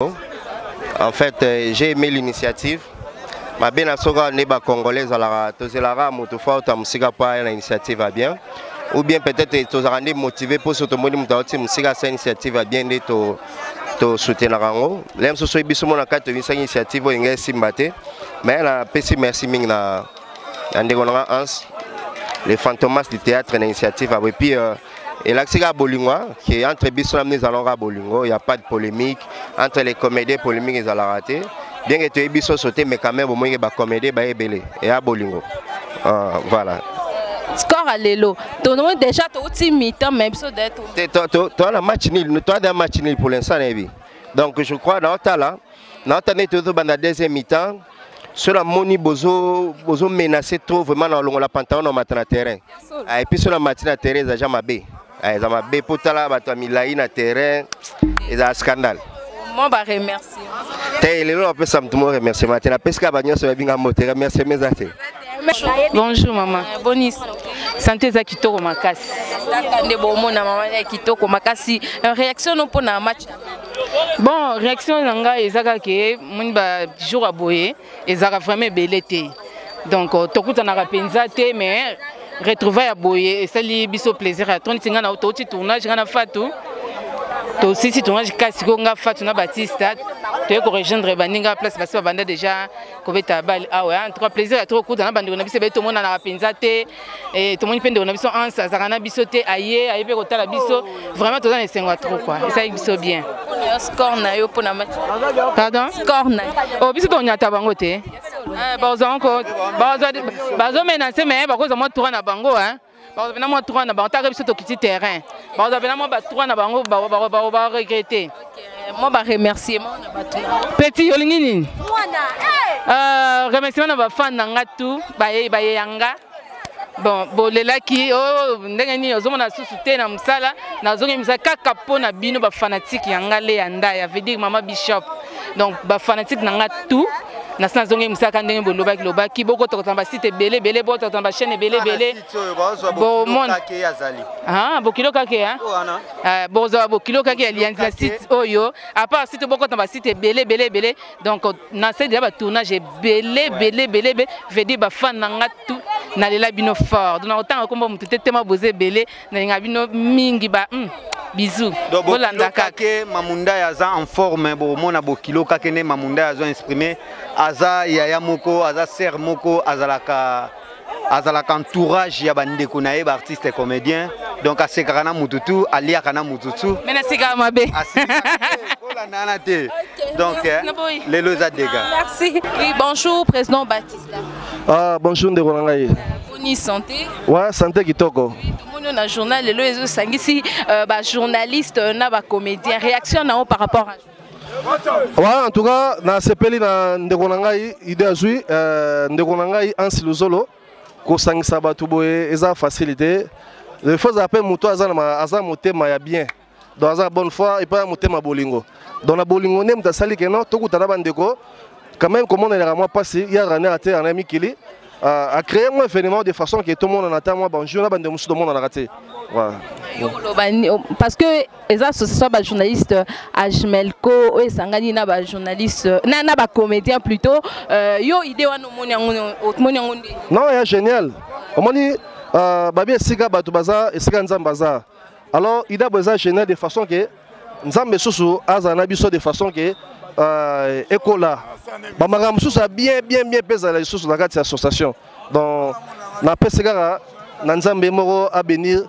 En fait, j'ai aimé l'initiative. Mabe na soka nde ba congolais ezalaka tozelaka moto fa ota mosika mpo aya na initiative ya bien, ou bien peut-être tozalaka nde motivé mpo so tomoni moto auti mosika asa initiative ya bien nde tosoutenaka yango. Le mosusu soki biso mona kati tobimisaki initiative oyo engai esimba te, mais napesi merci mingi na ndeko na nga Hans le Fantomas du théâtre na initiative abo. Et puis elakisi kaka bolingo ke entre biso na bino ezalaka bolingo, y a pas de polémique entre les comédiens, polémique ezalaka te, bien que toyebi biso so te, mais quand même bomoni ke bacomédien bayebele eya bolingo. Voilà. Score ya lelo, tomoni déjà touti mi-temps, mais biso de Toa na match nul, toa da match nul pour l'instant, nayebi. Donc je crois naotala naota nde tozobanda deuxième mi-temps. So namoni bozo bozo menacer trop vraiment, na longola pantalon na mata na terrain. Et puis so na mati na terrain, eza ja mabe, eza mabe mpo tala bato ya milai na terrain, eza scandale. Mo ba remercier. Te, lelo napesa motu mo remerciement te, napesi kaka banyonso babinga moto, remerciement eza te. Bonjour maman. Boni? Santé eza kitoko makasi. Kaka nde bomona mama ya kitoko makasi. Réaction no mpona match? Bon, réaction na ngai eza kaka ke moni bajour ya boye ezalaka vraiment ebele te, donc tokutanaka mpenza te, mais retrouvaille ya boye esali biso plaisir ya trop. Neti ngai na touti tournage, ngai na Fatu tosisi tournage, kasi sikoyo nga Fatu na Batista toye korejoindre baninga place basi babanda déjà kobeta bale awa. En tout cas, plaisir ya trop okutana bandeko na biso ebele tomonanaka mpenza te. Tomoni mpe ndeko na biso Anse azalaka na biso te, aye mpe kotala biso. Vraiment toza na esengo ya trop quoi, esali biso bien. Score na yo mpona match? Pardon? Score na yo? Oh, biso tonyata bango te. Bazwa bazomenacer, mais bakozwa mwa trois na bango, bakozwa mpena mwa trois na bango. Taka biso tokiti terrain, bakozwa mpena mwa batrois na bango, baregretter. Mwa baremerciement na bato. Petit, olingi nini? Remerciement na bafan na nga tout bayeyanga. Bon, bolelaki o ndenge nini, ozomona susu te na mosala, nazongi mosala kaka mpo na bino bafanatike ya nga le ya ndaya, veut dire mama Bishop. Donc bafanatike na nga tout, nasi nazongi mosala kaka ndenge bolobaki lobaki. Bokotokota na basite ebele ebele, bokotokota na bachaîne ebele ebele, bomona bokilo kake, bozwa bokilo kake ya lianzi na site oyo. À part site, bokota na basite ebele ebele ebele. Donc nasali deja batournage ebele ebele ebele ebele, veut dire bafan na nga tout, nalela bino fort. Donc nakotanga kombo motu te, tema boza ebele, nalinga bino mingi ba bisous. Bolanda kaka Mamundai aza en forme, bomona bokilo kake nde Mamundai azo exprimer, aza yaya moko, aza sere moko, azalaka entourage ya bandeko na ye baartiste comédien. Donc asekaka na mutu tu, aliaka na mutu tu. Me nasekaka mabe. Kolanda wana te. Donc lelo eza dégâts. Merci. Oui, bonjour président Baptiste. Ah, bonjour ndeko na ngai. Boni santé? Ouais, santé kitoko. Tomoni na journal lelo ezosangisi bajournaliste na bacomédien. Réaction na yo par rapport à? Ouais, en tout cas, nasepeli na ndeko na ngai idée azwi, ndeko na ngai Ansi Luzolo, kosangisa bato boye eza facilité. Il faut mpe moto aza na aza motema ya bien, donc aza bonne foi epai ya motema bolingo. Donc na bolingo nde moto asali keno tokutana bandeko. Quand même komonelaka mwa mpasi ya raner te ana mikili a créé mwa événement de façon ke tomonana ata mwa bonjour na bandeko mosusu tomonanaka te. Parce que eza association ya bajournaliste Ajmelco oyo esangani na bajournaliste na bacomédien plutôt. Yo idée wana omoni yango, omoni yango ndenge? Non, ya génial. Omoni babi esika bato baza, esika Nzambe aza. Alors idée bo eza génial de façon ke Nzambe susu azala na biso, de façon ke ekola bamakambo mosusu ya bien bien bien mpe ezala lisusu na kati ya association. Donc napesi kaka na Nzambe moko abénir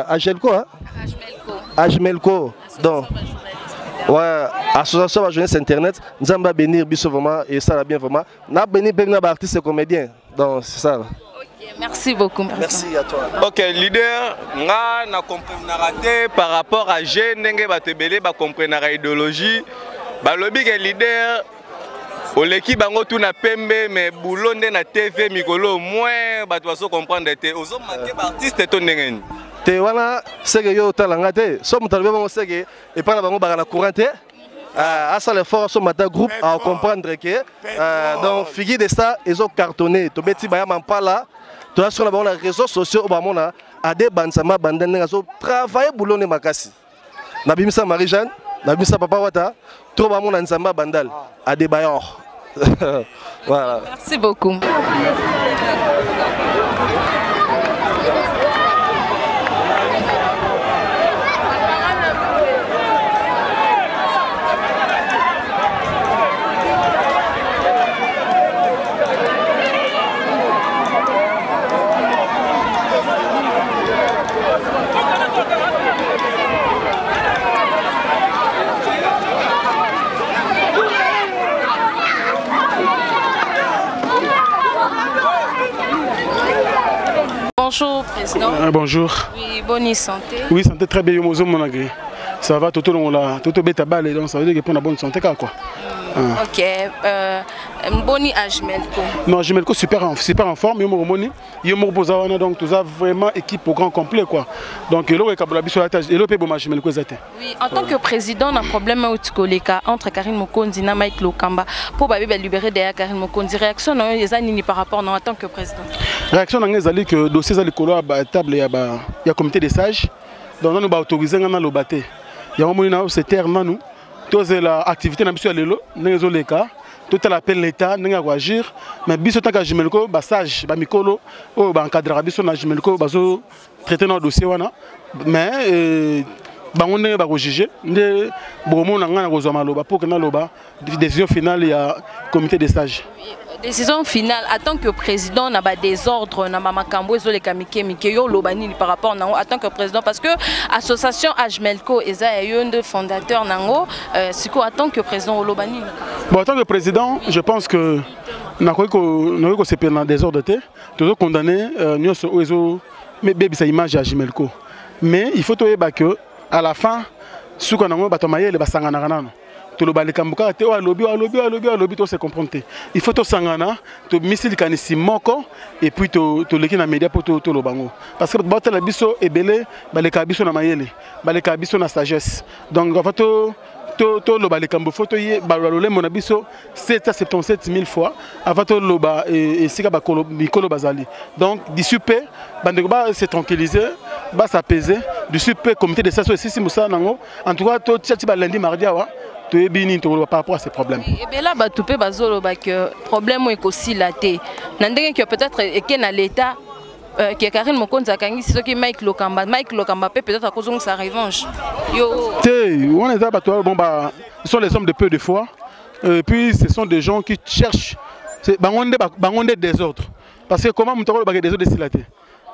Agelco, hein? Ajmelco. Donc ouais, association ba jeunesse internet, Nzambe abénir biso vraiment et ça bien vraiment na bénir mpe na baartiste comédien. Donc c'est ça. Merci beaucoup. Merci à toi. Ok, leader, nga na comprenaka te par rapport à G ndenge bato ebele bacomprenaka idéologie. Balobi ke leader oleki bango tuna pembe, mais boulot nde na TV mikolo moins, bato bazo comprendre te. Ozomanke baartiste to ndenge nini? Te, wana seke yo otala nga te. So moto alobi bango, seke epai na bango baka na courant te. Asala effort, asomba groupe, acomprendre ke donc figure de star ezo cartonné. Tobeti baya mampala, toza soki na bango na réseaux sociaux oyo bamona ade banzama banda ndenge azotravaille boulot nde makasi. Nabimisa Marie Jeanne. Nabimisa Papa Wata trop bamona Nzambe Bandal Adebayor. Voilà. Merci beaucoup. Bonjour président. Bonjour. Oui, bonne santé. Oui, santé très bien, Yomozo Monagri. Ça va, tout le monde, tout bêta balle, donc ça veut dire que pour la bonne santé quoi. Ah. Ok, boni Ajmelko. Non, Ajmelko super en forme, Yomo Moni, Yomo Bozawana, donc tout ça vraiment équipe au grand complet quoi. Donc elo ekabola biso ata elo pe boma Ajmelko ezate. Oui, en tant que président, un problème outkoleka entre Karine Mokonzi na Mike Lokamba pour ba libérer derrière Karine Mokonzi, réaction non eza nini par rapport non en tant que président. Réaction na ezali que dossier ezali kolo ba table ya ba ya comité des sages. Donc nous ba autoriser ngana lobaté. Ya moni na c'est terre nanu. Tozela activité na biso ya lelo ndenge ezoleka totala appel l'état ndenge ya koagir, mais biso tanka Jumelco ba sage ba mikolo oyo ba encadrera biso na Jumelco bazo traiter na dossier wana, mais bango ndenge bakojuge nde bomona nga na kozwa maloba pour que naloba décision finale ya comité des sages. Décision finale en tant que président na ba désordre na makambo ezoleka mike mike yo loba nini par rapport nango en tant que président, parce que association Ajmelco eza yo nde fondateur nango, siko en tant que président loba nini? Bon, en tant que président, je pense que nakoki ko sepela na désordre te, tozo condamner nyonso oyo ezo bebisa image ya Ajmelco, mais il faut toyeba que à la fin suka nango bato mayele basanganaka nano. Toloba likambo kaka te, oyo alobi, oyo alobi, oyo alobi, oyo alobi, to se comprendre te. Il faut tosangana, tobimisi likanisi moko, et puis toleki na média po toloba yango. Parce que baotala biso ebele, balekaka biso na mayele, balekaka biso na sagesse. Donc, en fait, toloba likambo, faut toye, baloba lolemo na biso 777 000 fois, avant toloba, esika bakolo, mikolo bazali. Donc, d'ici peu, bandeko ba se tranquilliser, ba s'apaiser. D'ici peu, comité de sages esisi mosala nango. En tout cas, totia ti ba lundi, mardi awa, toyebi nini tokoloba par rapport à ces problèmes. Et bien là, bato pe bazoloba que problème oyo ekosila te. Na ndenge que peut-être eke na l'État, que Karine Mokonzi akangisi soki Mike Lokamba, Mike Lokamba pe peut-être akozongisa sa revanche. Yo. Te, wana eza bato, bon, bah, ce sont les hommes de peu de foi. Et puis ce sont des gens qui cherchent, c'est bango nde ba, bango nde désordre. Parce que comment moto akoloba ke désordre esila te?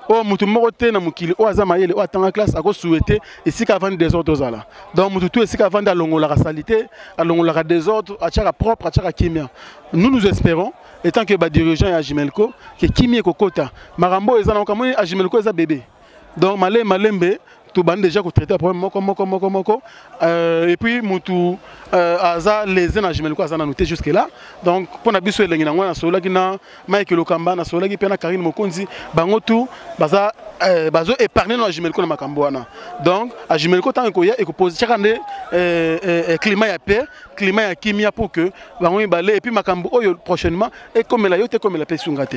Oyo motu moko te na mokili oyo aza mayele, oyo atanga classe, akosouhaite esika avandi désordre ozala. Donc motu tu esika avandi alongolaka salité, alongolaka désordre, atiaka propre, atiaka kimia. Nous, nous espérons, étant que ba dirigeant ya Ajimelco, que kimia ekokota. Makambo eza na kamoni Ajimelco eza bébé. Donc malembe malembe tobandi déjà kotraiter problème moko moko moko moko. Et puis mutu aza lésé na Ajimelco aza nanu te jusque là. Donc mpona biso elengi nango nasololaki na Mike Lokamba, nasololaki mpe na Karine Mokonzi, bango tout baza bazo épargner na Ajimelco na makambo wana. Donc Ajimelco ntango ekoya ekopose tiaka nde climat ya paix, climat ya kimia pour que bango mibale et puis makambo oyo prochainement ekomela yo te, ekomela mpe sunga te.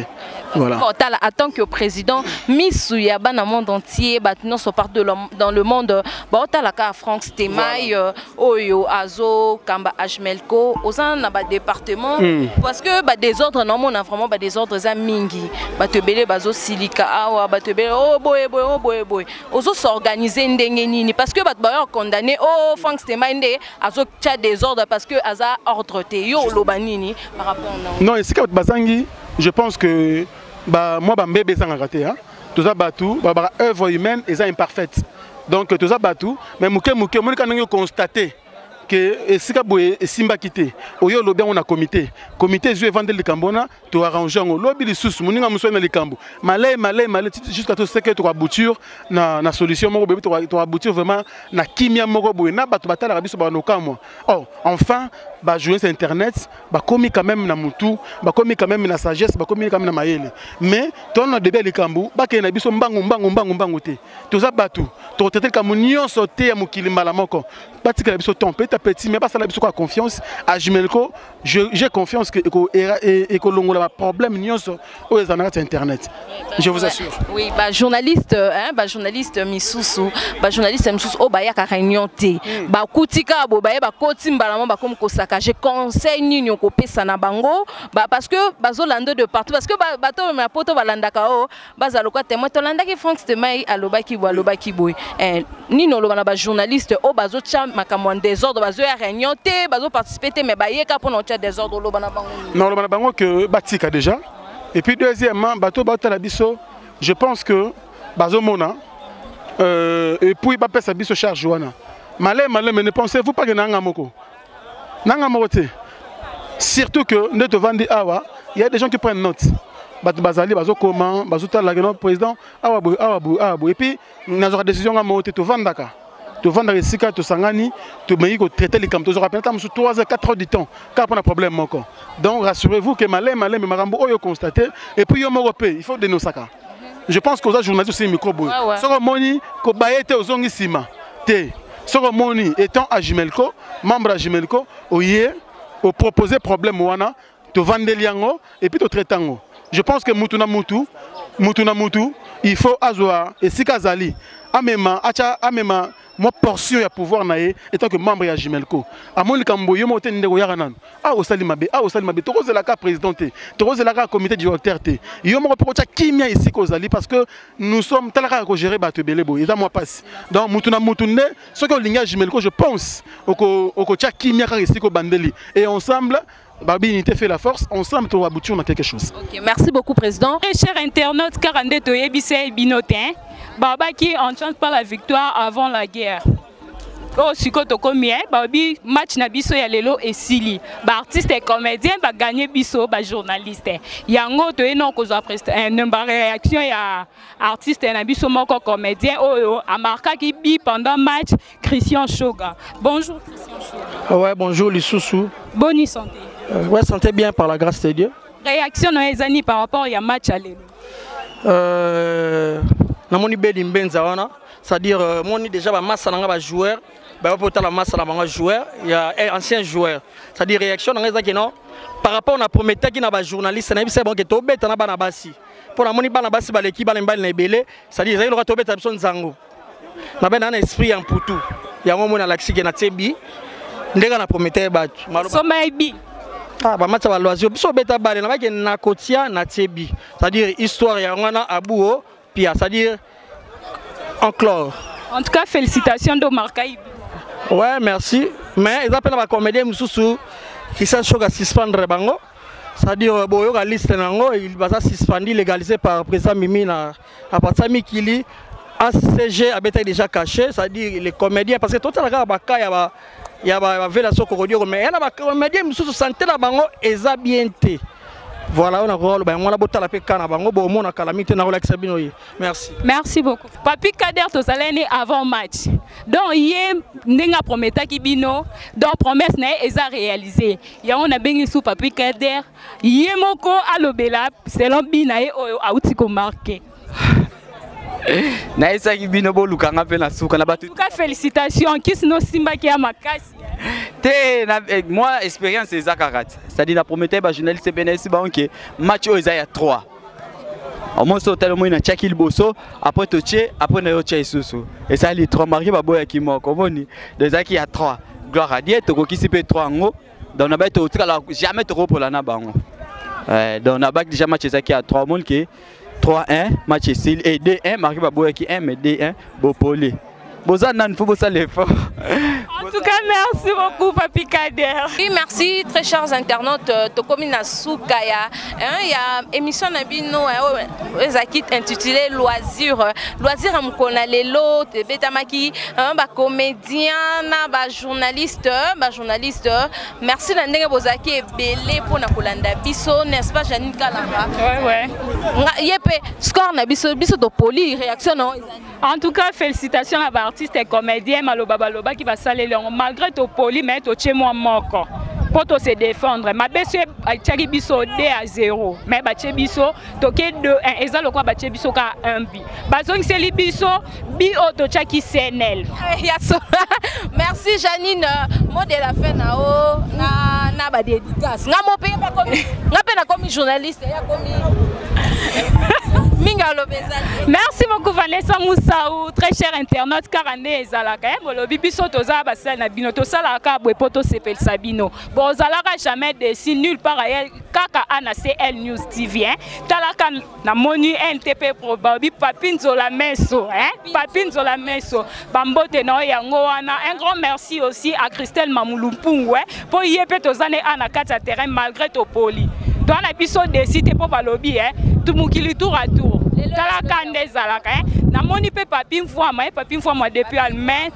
Voilà. Bon, tala, en tant que président, misu ya bana monde entier, bato nyonso partout de l'homme, dans le monde, ba otala ka Franck Stemay, oyo azo kamba Ajimelco, oza na ba département, parce que ba désordre non, on a vraiment ba désordre za mingi. Bato ebele bazo silika awa, bato ebele, oh boye boye, oh boye boye. Ozo s'organiser ndenge nini, parce que bato ba condamné, oh Franck Stemay nde azo tia désordre parce que aza ordre te. Yo oloba nini par rapport non? Non, esika bato bazangi, je pense que ba moi ba mbebe ezangaka te, hein. Toza batu, ba ba œuvre humaine eza imparfaite. Donc toza batu, mais muke muke monika ndenge constater que esika boye esimbaki te. Oyo lobi yango na comité. Comité ezwi evandeli likambo wana, to arranger yango. Lobi lisusu, moninga mosusu na likambo. Malai, malai, malai, jusqu'à tout ce que to aboutir na solution moko boye, to aboutir vraiment na kimia moko boye. Na bato batalaka biso ba nokamwa. Oh, enfin, Bajournaliste internet bakomi quand même na mutu, bakomi quand même na sagesse, bakomi quand même na mayele. Mais toza na début ya likambo, bakende na biso mbangu mbangu mbangu mbangu te. Toza bato, tokotraite likambo nyonso te ya mokili mbala moko. Batikela biso temps petit à petit, mais basala biso kaka confiance. Ajimelco, j'ai confiance que ekolongola baproblème nyonso oyo ezala na kati ya internet, je vous assure. Oui, bajournaliste, hein, bajournaliste misusu, bajournaliste misusu oyo bayaka réunion te, bakuti kaka boye, baye, bakoti mbala mo, bakomi kosaka. Je conseil nini okopesa na bango ba, parce que bazolanda de partout, parce que bato oyo na poto balandaka oyo bazala lokwa témoin. Tolandaki Frank Stemai, alobaki boye, alobaki boye. Nini oloba na bajournaliste oyo bazotya makambo ya désordre, bazoya réunion te, bazoparticipe te, mais bayeka mpona otya désordre? Oloba na bango nini? Naloba na bango ke batika déjà. Et puis deuxièmement, bato baotala biso, je pense que bazomona, et puis bapesa biso charge wana maleme maleme. Ne pensez-vous pas que nanga moko, nanga moko te? Surtout que nde tovandi awa, il y a des gens qui prennent note. Bato bazali, bazokoma, bazotalaka no président awa boye, awa boye, awa boye. Et puis nazwaka décision nga moko te. Tovandaka, tovandaka esika tosangani, tomengi kotraite likambo, tozwaka pena ta mosusu 3 heures, 4 heures du temps kaka mpona problème moko. Donc rassurez-vous que maleme maleme, makambo oyo constate. Et puis yo moko mpe, il faut dénoncaka. Je pense que oza journaliste aussi, micro boye. Soki omoni kobaye te, ozongi nsima te. Soki omoni, étant Ajimelco, membre ya Jimelco, oye opropose problème wana, tovandeli yango et puis totraite yango. Je pense que mutu na mutu, mutu na mutu, il faut azwa esika azali, amema, atya, amema mwa portion ya pouvoir na ye étant que membre ya Jimelco. Amoni likambo, yo moko te, ndeko, oyaka nanu awa, osali mabe awa, osali mabe. Tokozelaka président te, tokozelaka comité directeur te. Yo moko mpe kotya kimia esika ozali, parce que nous sommes, tala kaka kogérer bato ebele boye, eza mwa pasi. Donc mutu na mutu nde, soki olingi ya Jimelco, je pense okotya kimia kaka esika obandeli, et ensemble, babi, unité fait la force. Ensemble toaboutir na quelque chose. Ok, merci beaucoup, président. Très cher internaute, kaka nde toyebisa ye bino te, babaki on chante pas la victoire avant la guerre. Oyo sikoyo tokomi, balobi match na biso ya lelo esili, baartiste et comédien baganye biso bajournaliste. Yango toye na kozwa baréaction ya artiste na biso moko comédien oyo amarkaki but pendant match, Christian Shoga. Bonjour, Christian Shoga. Ouais, bonjour lisusu. Boni santé? Ouais, santé bien, par la grâce de Dieu. Réaction na yo eza nini par rapport ya match ya lelo? Namoni beli mbenza wana, c'est-à-dire moni déjà bamasa na nga, bajoueur baya mpo otala masa na bango, joueur ya ancien joueur. C'est-à-dire réaction na nga ezaki non, par rapport na prometaki na bajournaliste, nayebisa bango ke tobeta na bana basi, mpo namoni bana basi baleki bana mibali na ebele. C'est-à-dire ezali loka tobeta biso nzango na be na na esprit ya mputu. Yango moni alakisi ke natie but ndenge na promete bato. Soma yebi. Ah, bamatch ya baloisir, biso obeta bale na bake na kotia, natie but. C'est-à-dire histoire yango wana abuo pia, c'est-à-dire enclore. En tout cas, félicitations do markai. Ouais, merci. Mais eza mpe na bacomédien mosusu, Christian Shoga suspendre bango, c'est-à-dire boyoka liste nango, baza suspendi, légalisé par président Mimi na à partir ya mikili. ACG abetaki déjà caché, c'est-à-dire les comédiens, parce que totala kaka baka ya ba ya bavela so kokodioko, mais ya na bacomédien mosusu, santé na bango eza bien te. Voilà, oyo nakoloba yango wana. Botala mpe ka na bango, bomona kala mingi te, nakolakisa bino ye. Merci. Merci beaucoup, Papi Kader. Tozalani avant match, donc ye ndenge aprometaki bino, donc promesse na ye eza réalisé. Yango nabengi su Papi Kader, ye moko alobela selon but na ye oyo auti komarke. Nayesaki bino bolukanga mpe na suka na bato. En tout cas, félicitations. Kisi nosimbaki ya makasi. Te na, moi expérience eza kaka te. C'est-à-dire na promettais bajournaliste mpe nayesi bango ke match oyo eza ya 3. Omoi so otali, omoi natiaki liboso, après totie, après na yo tia lisusu, esali 3. Marke baboyaki moko, omoni, donc ezalaki ya 3. Gloire à Dieu, tokokisi mpe 3 yango. Donc na bai totikala jamais tokopola na bango. Donc na baki déjà match ezalaki ya 3. Omoni ke 3-1 match esili et 2-1, marke baboyaki 1, mais 2-1 bopoli. Boza nani, fo bosala effort. En tout cas, merci beaucoup, Papi Kader. Oui, merci, très chers internautes. Tokomi na suka ya, hein, ya émission na bino, hein, oyo ezalaki intitulé Loisir. Loisir ya mokolo na lelo, tobetamaki, hein, ba comédien na ba journaliste, ba journaliste. Merci na ndenge bozalaki ebele mpona kolanda biso, n'est-ce pas, Janine Kalamba? Ouais. Nga ye pe score na biso, biso topoli. Réaction na yo ezali? En tout cas, félicitations à baartiste et comédien. Maloba balobaki, basaleli yango. Malgré topoli, mais totie mwa moko. Mpo to se défendre mabe so atiaki biso 2 à 0, mais batie biso toke 2 1, eza lokola batie biso kaka 1 but, bazongiseli biso bi oyo totiaki CNL. Yaso. Merci Janine. Mot de la fin na o na ba dédicace. Nga mo pe bakomi nga pe nakomi journaliste ya komi mingi aloba eza te. Merci beaucoup Vanessa Moussaou, très cher internaute. Kaka nde ezalaka ye bolobi, biso toza basali na bino, tosalaka kaka boye mpo tosepelisa bino. Bozalaka jamais déçu nulle part ailleurs, kaka a na CL News TV, hein. Talaka, namoni NTP Pro, balobi Papi Nzola Meso, hein? Papi Nzola Meso, bambote na oyo yango wana. Un grand merci aussi à Christelle Mamulumpungu, hein? Mpo ye mpe toza ne a na kati ya terrain malgré topoli, toa na biso déçu te, mpo balobi, hein? Mokili tour à tour, talaka nde ezalaka, hein? Namoni mpe Papi Mfwama, hein? Papi Mfwama depuis Allemagne,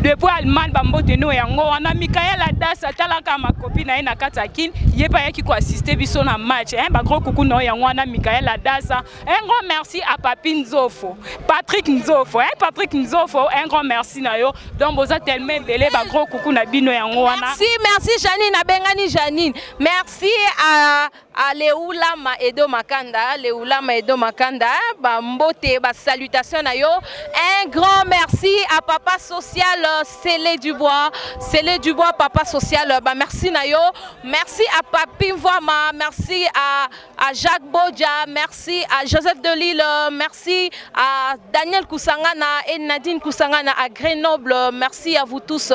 depuis Allemagne, bambote no yango wana. Mikael Adas atalaka makopi na ye na kati ya Kine, ye mpe ayaki koassiste biso na match, hein? Bagros kuku na yango wana, Mikael Adasa. Un grand merci à Papi Nzofo, Patrick Nzofo, hein? Patrick Nzofo, un grand merci na yo. Donc boza tellement ebele, bagros kuku na bino yango wana. Merci, merci Janine, abengani Janine. Merci à Leoulama Edo Makanda, Leoulama Edo Makanda, ba mbote, ba salutation na yo. Un grand merci à papa social Célé Dubois, Célé Dubois, papa social, ba merci na yo. Merci à Papi Mvoama, merci à Jacques Bodja, merci à Joseph Delille, merci à Daniel Koussangana et Nadine Koussangana à Grenoble. Merci à vous tous.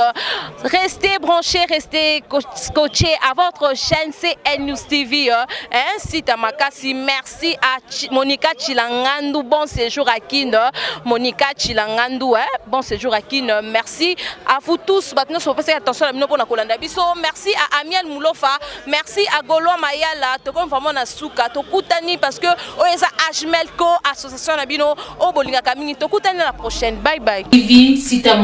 Restez branchés, restez scotchés à votre chaîne CN News TV. Hein, site à Makassi. Merci à Monica Chilangandu. Bon séjour à Kin. Monica Chilangandu. Hein, bon séjour à Kin. Merci à vous tous. Maintenant, faut passer attention à la kolanda biso. Merci à Amiel Moulofa. Merci à Golo Mayala. Tokom vraiment na suka. Tokutani parce que oyo eza Ajmelco association na bino. Oyo bolingaka mingi. Tokutani na la prochaine. Bye bye. TV, sita.